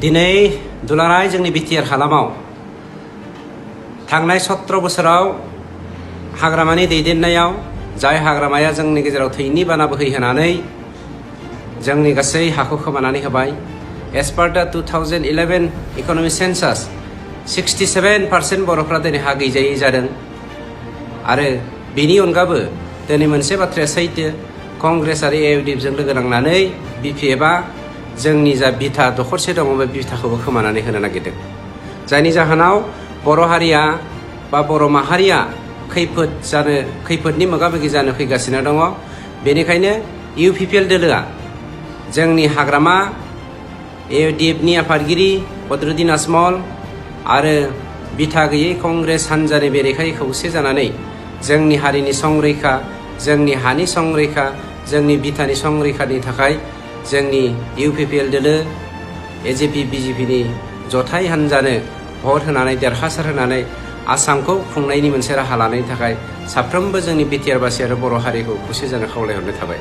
दिनै दुलाराय जोंनि बिटिआर हालामाव थांनाय 17 बोसोराव हाग्रामानि दैदेननायाव जाय हाग्रामाया जोंनि गेजेराव थैनि बाना बोहैहोनानै जोंनि गासै हाखौ खोमानानै होबाय। एस पार दा 2011 इकनमिक सेन्सास 67% बर'फ्रा दिनै हा गैजायै जादों। आरो बेनि अनगाबो दिनै मोनसे बाथ्राया सैथो, कंग्रेस आरो एइउडिएफजों लोगो नांनानै बिपिएफआ जोंनि जा बिथा दखरसे दङ बे बिथाखौबो खोमानानै होनो नागिरदों। जायनि जाहोनाव बर' हारिया बा बर' माहारिया खैफोदनि मोगा-मोगि जानो फैगासिनो दङ। बेनिखायनो इउपिपिएल दोलोआ जोंनि हाग्रामा एइउडिएफनि आफादगिरि बदरुद्दिन आजमल आरो बिथा गैयै कंग्रेस हान्जानि बेरेखायै खौसे जानानै जोंनि हारिनि संरैखा, जोंनि हानि संरैखा, जोंनि बिथानि संरैखानि थाखाय जोंनि इउपिपिएल दोलो एजेपि बिजेपिनि जथाय हान्जानो भट होनानै देरहासार होनानै आसामखौ खुंनायनि मोनसे राहा लानायनि थाखाय साफ्रोमबो जोंनि बिटिआर बासि आरो बर' हारिखौ खौसे जानो खावलायहरनाय थाबाय।